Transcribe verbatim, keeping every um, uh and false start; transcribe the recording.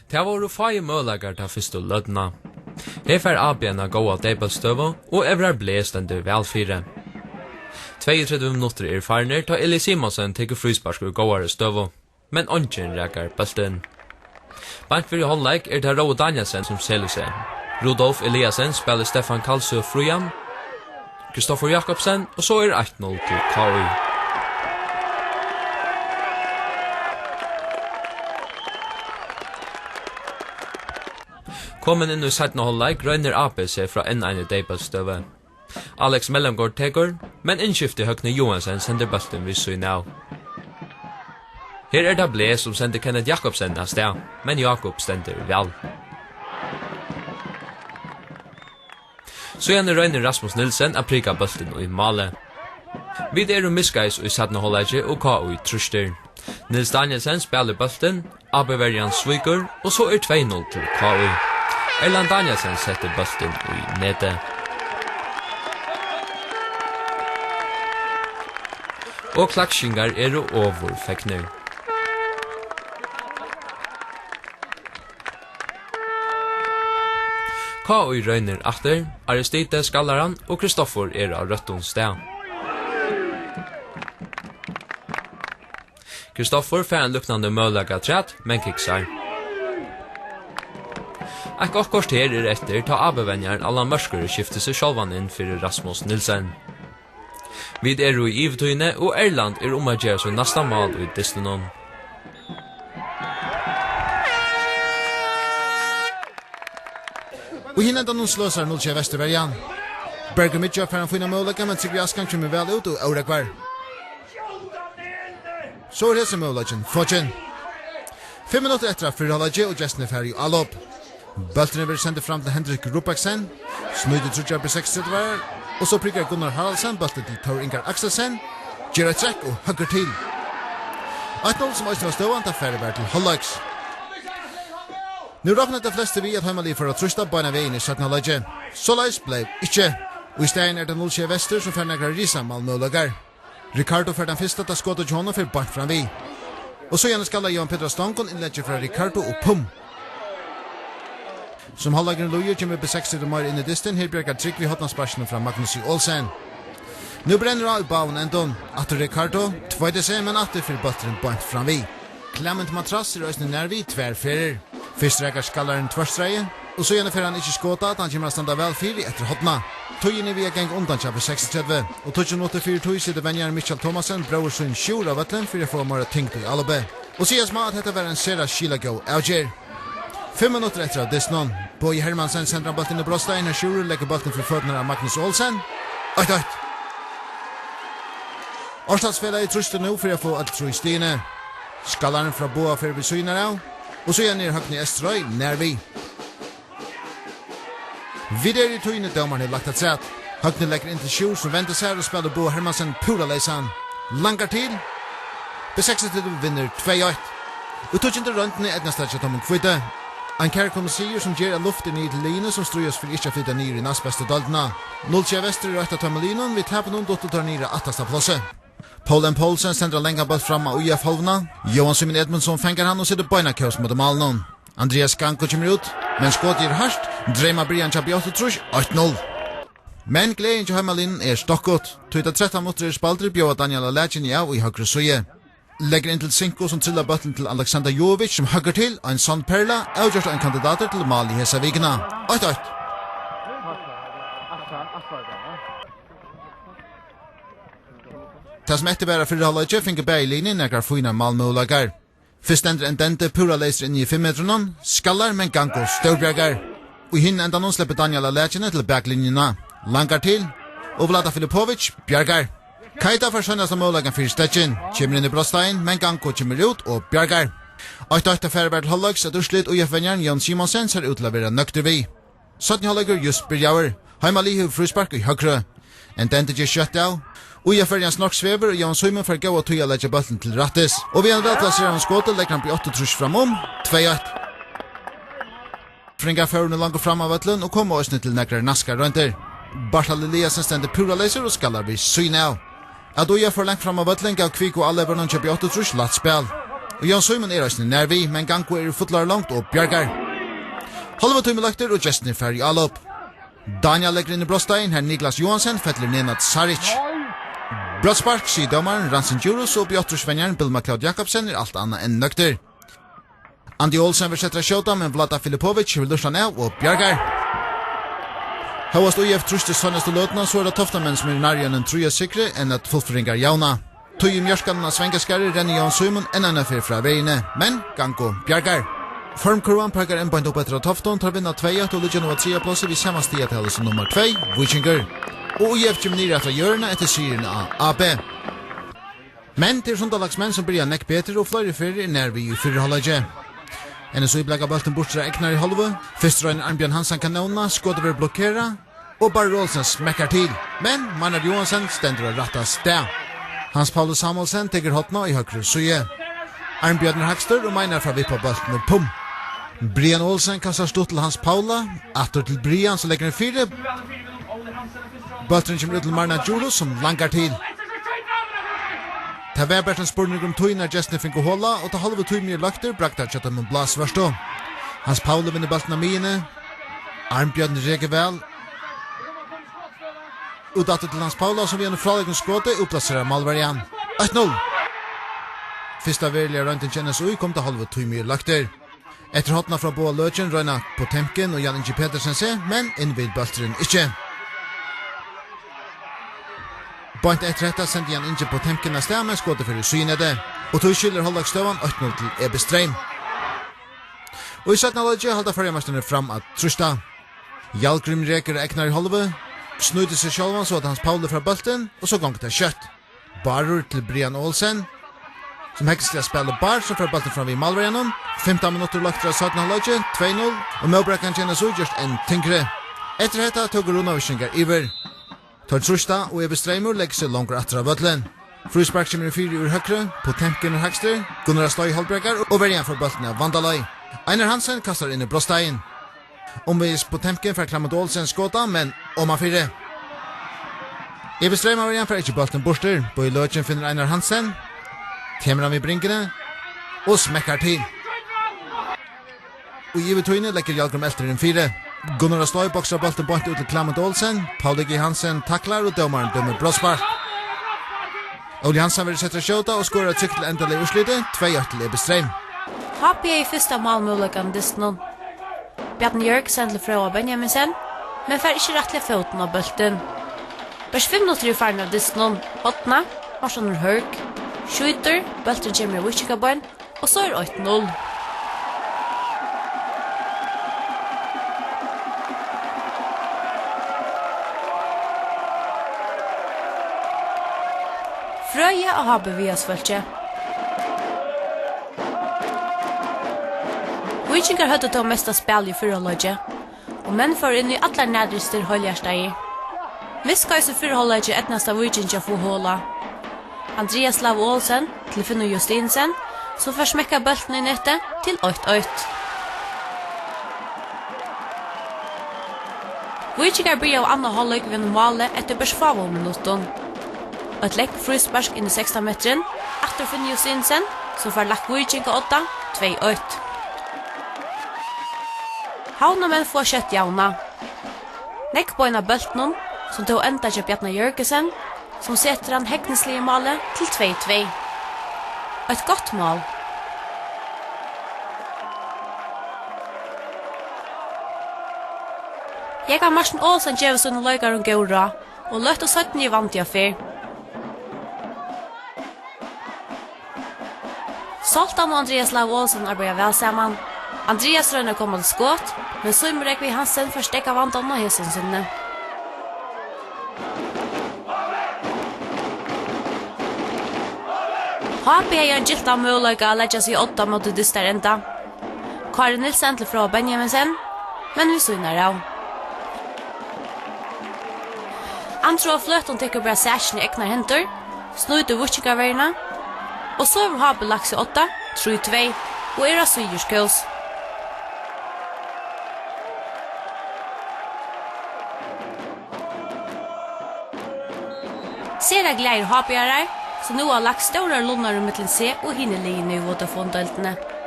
Tað vóru fáir møguleikar ta fyrstu løtuna. Her fær A B eina góða deyðbóltsstøðu og Evrar Ble stendur væl fyri. Tveyogtretivu minuttir eru farnir, tá Eli Simonsen tekur fríspark úr góðari støðu, men eingin rakar bóltin. Beint fyri hálvleik er tað Rói Danielsen, sum selur seg. Rudolf Eliasen spælir Stefan Kalsø frían, Kristoffer Jakobsen, og so er eitt null til K I. Komin inn í seinna hálvleik roynir A B seg frá enn eini deyðbóltsstøðu. Alex Mellemgaard tekur, men innskifti Høgni Johansen sendir bóltin við síðuna av. Her er tað Ble, sum sendir Kenneth Jakobsen av stað, men Jakob stendur væl. Síðani roynir Rasmus Nielsen at prika bóltin í málið. Vit eru miðskeiðis í seinna hálvleiki og K I trýstir. Niels Danielsen spælir bóltin, A B-verjan svíkur, og so er tvey null til K I. Erland Danielsen setti bóltin í netið. Og klaksvíkingar eru ovurfegnir. K I roynir aftur, Aristide skallar hann, og Kristoffer er á røttum stað. Kristoffer fær ein líknandi møguleika afturat, men kiksar. Eitt gott korter er eftir, tá A B-venjarin Allan Mørkøre skiftir seg sjálvan inn fyri Rasmus Nielsen. Vit eru í yvirtíðini, og Erland er um at gera sítt næsta mál í dystinum. Og hin endan sløsar null sjey Vesturverjan. Bergur Midtjord fær ein fínan møguleika, men Trygvi Askan kemur væl út og órógvar. So er hesin møguleikin fokin. Fimm minuttir eftir av fyrra hálvleiki og gestirnir fara í álop. Bólturin verður sendur fram til Hendrik Rubaksen, snýtir tríggjar B seksogtretivu, og so prikar Gunnar Haraldsen bóltin til Tór Ingar Akselsen, ger eitt trekk og høggur til. Eitt null, sum eisini var støðan, tá farið var til hálvleiks. Nú rokna tey flestu við, at heimaliðið fór at trýsta beinan vegin í seinna hálvleiki. Soleiðis bleiv ikki, og í staðin er tað null sjey Vestur, sum fær nakrar risamálmøguleikar. Ricardo fær tann fyrsta, tá skotið hjá honum fer beint fram við. Og síðani skallar Jóhan Petur á stongum innleggi frá Ricardo og pum! Sum hálvleikurin líður, kemur B seksogtretivu meira inn í dystin, her bjargar Trygvi hornasparkinum frá Magnusi Olsen. Nú brennur á í báðum endum. Aftur Ricardo, tveitir seg, men aftur fer bólturin beint fram við. Clement Matras er eisini nær við tvær ferðir. Fyrst rakar skallarin tvørstreiðið, og síðani fær hann ikki skotað, at hann kemur at standa væl fyri eftir horna. Tíðin er við at ganga undan hjá B seksogtretivu, og tíggju minuttir fyri tíð setur venjarin Mikkjal Thomassen bróður sín Sjúr á vøllin fyri at fáa meira tyngd í álopið. Og sigast má, at hetta var ein sera skilagóð avgerð. Fimm minuttir eftir av dystinum. Bogi Hermansen sendir hann bóltin í brotstein, har Sjúrður leggur bóltin fyri føturnar á Magnus Olsen. Eitt eitt. Árstadsfelagið trýstir nú fyri at fáa øll trý stigini. Skallarin frá Boga fer við síðuna av, og síðan er Høgni Eysturøy nær við. Vit eru í tíðini, dómarin hevur lagt afturat. Høgni leggur inn til Sjúr, sum vendir sær og spælir Boga Hermansen púra leysan. Langar til. B seksogtretivu vinnur tvey eitt. Í tíggjundu royndini eydnast tað hjá teimum hvítu. Ein kærkomin sigur, sum ger, at luft er niður til liðini, sum stríðast fyri ikki at flyta niður í næstbestu deildina. Null sjey Vestur er eitt av teimum liðunum, við tapinum duttu teir niður á aftasta plássi. Poul M. Poulsen sendir ein langan bólt fram á I F hálvuna. Jóhan Símun Edmundsson fangar hann og setur beina kós móti málinum. Andreas Ganko kemur út, men skotið er hart. Dreymabyrjan hjá B áttaogtrýss, eitt null. Men gleðin hjá heimaliðnum er stokkut, tí tá trettan minuttir eru spældir, bjóðar Daniel Alekini av í høgru síðu. Leggur inn til Sinko, sum trillar bóltin til Alexander Jovic, sum høggur til, ein sonn perla, avgjørt ein kandidatur til mál í hesa vikuna. Eitt eitt. Tað, sum eftir var av fyrra hálvleiki, fingu bæði liðini nakrar fínar málmøguleikar. Fyrst stendur Ndende púra leysur inni í fimm metrunum, skallar, men Ganko stórbjargar. Og í hinum endanum sleppur Daniel Alekini til baklinjuna, langar til, og Vlada Filipovic bjargar. Keita fær seinasta møguleikan fyri steðgin, kemur inn í brotstein, men Ganko kemur út og bjargar. Eitt eitt, tá farið var til hálvleiks, eitt úrslit, ið F-venjarin Jón Simonsen sær út til at vera nøgdur við. Seinni hálvleikur júst byrjaður. Heimaliðið hevur fríspark í høgru. Ndende ger skjótt av. Í F-verjan Snork svevur, og Jóhan Símun fær góða tíð at leggja bóltin til rættis. Og við einum vælplaseraðum skoti leggur hann B áttaogtrýss fram um tvey eitt. Frængar fóru nú longur fram á vøllin og komu eisini til nakrar naskar royndir. Bartal Eliasen stendur púra leysur og skallar við síðuna av. At Uya fór langt fram á vøllin, gav Kviku Alevurnan hjá B áttaogtrýss lætt spæl. Og Jón Símun er eisini nær við, men Gango er í fullari longd og bjargar. Hálvur tími loyvdur og gestirnir fara í álop. Daniel leggur inn í brotstein, har Niklas Johansen fellir Nenad Saric. Brotsspark, sigur dómarin, Ransin Djurhuus, og B áttaogtrýss-venjarin Bill McLeod Jacobsen er alt annað enn nøgdur. Andi Olsen verður settur at skjóta, men Vlada Filipovic hevur lurtan av og bjargar. Hóast ÍF trýstir seinastu løtuna, so er tað Toftamenn, sum eru nærri einum tríggja sigri enn at fullføringar javna. Tí í mjørkanum á Svangaskarði rennur Jón Símun enn eina ferð frá vegini, men Gango bjargar. Formkurvan peikar enn beint upp eftir á Toftum, teir vinna tvey eitt og liggja nú á triðja plássi við sama stigatali sum nummar tvey, Víkingur. Og ÍF kemur niður aftur á jørðina eftir sigurin á A B. Men tað eru Sundalagsmenn, sum byrja nógv betur og fleiri ferðir er nær við í fyrra hálvleiki. N S Í blakar bóltin burtur á egnari hálvu. Fyrst roynir Arnbjørn Hansen kanónuna, skotið verður blokkerað og Barri Olsen smekkar til. Men Maynard Johansen stendur á rætta stað. Hans Pauli Samuelsen tekur hornið í høgru síðu. Arnbjørn er hægstur og Maynard fær vippað bóltin og pum. Brian Olsen kastar stutt til Hans Paula. Aftur til Brian, sum leggur hann fyri. Bólturin kemur út til Maynard Djurhuus, sum langar til. Tað var bert ein spurningur um tíð, nær gestirnir fingu holað, og tá hálvur tími er loyvdur, bragdar hjá teimum blásvørtu. Hans Pauli vinnur bóltin á miðjuni. Arnbjørn rekur væl. Út aftur til Hans Paula, sum við einum fráleikum skoti útblaserar málverjan. Eitt null. Fyrsta veruliga royndin hjá N S Í kom, tá hálvur tími er loyvdur. Eftir hornið frá báðum løkjum royna Potemkin og Jan Ingi Petersen seg, men inn vil bólturin ikki. Beint eftir hetta sendi Jan Ingi Potemkin av stað, men skotið fer í síðunetið. Og tí skilir hálvleiksstøðan eitt null til Ebbe Streym. Og í seinna hálvleiki halda føroyameistararnir fram at trýsta. Hjalgrím rekur á egnari hálvu, snýtir seg sjálvan so at Hans Pauli fær bóltin, og so gongur tað skjótt. Barrur til Brian Olsen, sum heggur seg at spæla Barr, sum fær bóltin fram við málverjanum. Fimtan minuttir loyvtir av seinna hálvleiki, tvey null, og mótbrekkan hjá N S Í gerst enn tyngri. Eftir hetta tóku runavíkingar yvir. Teir trýsta, og Ebbe Streymur leggur seg longur aftur á vøllin. Fríspark kemur fyri úr høgru, Potemkin er hægstur, Gunnar Støy hálvbjargar og verjan fær bóltin av vandaleið. Einar Hansen kastar inn í brotstein. Umvegis Potemkin fær Klemment Olsen skotið, men omanfyri. Yvir streymaverjan fær ikki bóltin burtur. Bøði løkin finnur Einar Hansen. Kemur hann við bringuni og smekkar til. Og í yvirtíðini leggur Hjalgrím Elter inn fyri. Gunnar Støy boksar bóltin beint út til Klemment Olsen. Pauli G Hansen taklar og dómarin dømir brotsspark. Óli Hansen verður settur at skjóta og skorar trygt til endaliga úrslitið, tvey eitt til Ebbe Streym. H B hevði fyrsta málmøguleikan í dystinum. Bjarni Jørgensen til Frøa Benjaminsen, men fær ikki rættiliga fótin á bóltin. Bert fimm minuttir eru farin av dystinum. Horna, Martin Hørg, skjýtur, bólturin kemur í víkingabein, og so er eitt null. Frøið á H B Viðarsfólki. Víkingar høvdu tó mesta spælið í fyrra hálvleiki, og menn fóru inn í allar nærstur hálvhjartaðir. Miðskeiðis í fyrra hálvleiki eydnaðist tað Víkingi at fáa hol á. Andrias Lavo Olsen til Finnur Justinussen, sum fær smekkað bóltin í netið til eitt eitt. Víkingar byrjaðu annan hálvleik við einum máli eftir bert fáum minuttum. Eitt langt fríspark inn í sekstan metrin, aftur Finnur Justinussen, sum fær lagt Víking á odda, tvey eitt. Havnarmenn fáa skjótt javnað. Nógv bein á bóltinum, sum tó endar hjá Bjarna Jørgensen, sum setir hann hegnisliga í málið til tvey tvey. Eitt gott mál. Jógvan Martin Olsen gevur sínum leikarum góð ráð, og løtu seinni er vandin á ferð. Zoltan og Andrias Lavo Olsen arbeiða væl saman. Andrias roynir at koma til skot, men Símun Rógvi Hansen fær steðgað vandanum á hesum sinni. H B hevði ein gyltan møguleika at leggja seg í odda móti dystarenda. Kári Nielsen til Frøa Benjaminsen, men við síðuna av. André á Fløtum tekur bara sakina í egnar hendur, snýtir víkingaverjuna, og so hevur H B lagt seg á odda, trý tvey, og er á sigurskós. Sera glaðir H B-arar, So nú er lagt stórar lunnar ímillum seg og hini liðini í Vodafone-deildini.